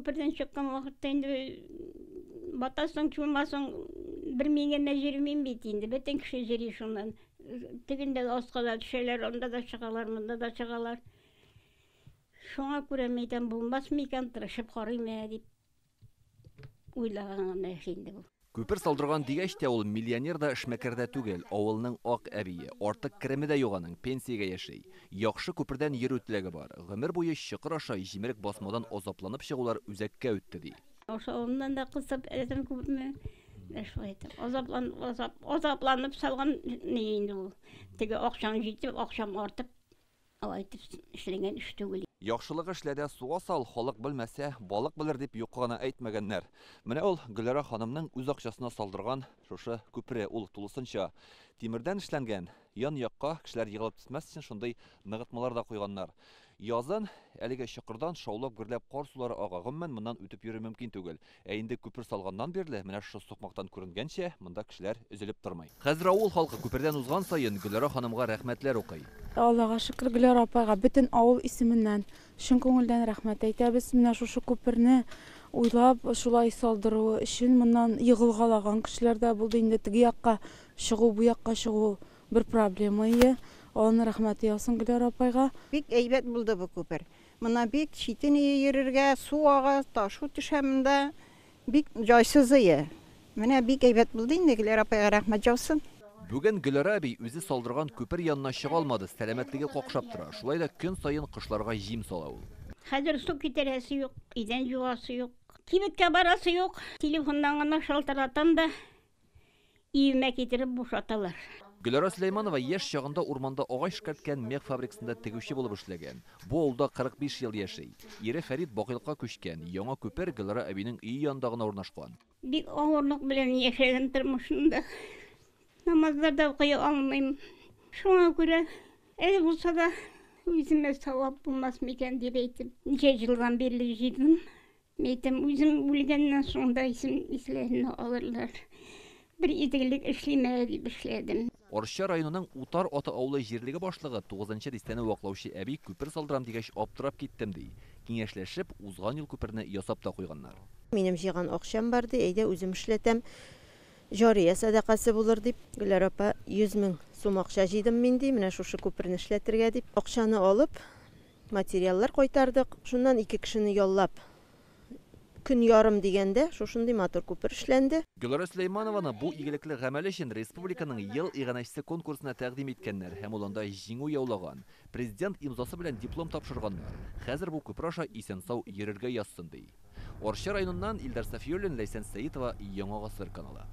Күпердән чыккан вакытта инде батасың, чумасың, бер мин генә йөрмим бит инде, бөтен кеше йөри шуннан. Тегендә дә аска да төшәләр, анда да чыгалар, монда да чыгалар. Шуңа күрә мәйтәм, булмас микән, тырышып карыйм ә дип уйлаган гына эш инде бу. Күпер салдырган дигәч тә, ул миллионер да, эшмәкәр дә түгел, авылның ак әбие. Артык кереме дә юк аның, пенсиягә яши. Яхшы күпердән йөрү теләге бар. Гомер буе чокыр аша җимерек басмадан азапланып чыгулар үзәккә үтте, ди. Ашавымнан да кысып, әзем күпме. Менә шулай итеп, азапланып, азап, азапланып салган ни инде ул. Теге акчаң җитеп, акчам артып, Алай итеп эшләнгән эш түгел. Яхшылык эшлә дә суга сал, халык белмәсә, балык белер дип юкка гына әйтмәгәннәр. Менә ул Гөләра ханымның үз акчасына салдырган шушы күпере. Ул тулысынча тимердән эшләнгән. Ян-якка кешеләр егылып төшмәс өчен шундый ныгытмалар да куйганнар. Язын әлеге чокырдан шаулап-гөрләп кар сулары ага. Гомумән, моннан үтеп йөрү мөмкин түгел. Ә инде күпер салганнан бирле, менә шушы сукмактан күренгәнчә, монда кешеләр өзелеп тормый. Хәзер авыл халкы күпердән узган саен Гөләра ханымга рәхмәтләр укый. Аллага шөкер, Гөләра апайга бөтен авыл исеменнән чын күңелдән рәхмәт әйтәбез. Менә шушы күперне уйлап, шулай салдыруы өчен моннан егылгалаган кешеләр дә булды. Инде теге якка чыгу, бу якка чыгу бер проблема ие. Алланың рәхмәте яусын Гөләра апайга. Бик әйбәт булды бу күпер. Монда бик читен ие йөрергә, су ага, ташу төшә монда. Бик җайсыз ие. Менә бик әйбәт булды инде, Гөләр апайга рәхмәт яусын. Бүген Гөләра әби үзе салдырган күпер янына чыга алмады, сәламәтлеге какшап тора. Шулай да көн саен кошларга җим сала ул. Хәзер су китерәсе юк, идән юасы юк, кибеткә барасы юк. Телефоннан гына шалтыратам да, Өемә китереп бушаталар. Гөлара Сөләйманова яшь чагында урманда агач эшкәрткән мех фабрикасында тегүче булып эшләгән. Бу авылда 45 ел яши. Ире Фәрит бакыйлыкка күчкән. Яңа күпер Гөлара әбинең өе янында гына урнашкан. Бик авырлык белән яшәдем тормышымда. Намазлар да укый алмыйм. Шуңа күрә әле булса да үземә савап булмас микән дип әйтеп, ничә елдан бирле җыйдым. Әйтәм, үзем үлгәннән соң да исем исләренә алырлар. Бер изгелек эшлим әле дип эшләдем. Арча районының Утар Аты авылы җирлеге башлыгы, тугызынчы дистәне ваклаучы әби күпер салдырам дигәч аптырап киттем, ди. Киңәшләшеп, узган ел күперне ясап та куйганнар. Минем җыйган акчам бар, ди, әйдә үзем эшләтәм, җария сәдакасы булыр, дип. Гөләр апа, 100 мең сум акча җыйдым мин, ди, менә шушы күперне эшләтергә, дип. Акчаны алып, Материаллар кайтардык. Шуннан ике кешене яллап, көн ярым дигәндә, шушындый матур күпер эшләнде. Гөлара Сөләйманованы бу игелекле гамәле өчен республиканың Ел иганәчесе конкурсына тәкъдим иткәннәр һәм ул анда җиңү яулаган. Президент имзасы белән диплом тапшырганнар. Хәзер бу күпер аша исән-сау йөрергә язсын, ди. Арча районыннан Илдар Сафиуллин, Ләйсән Сәетова, Яңа Гасыр каналы.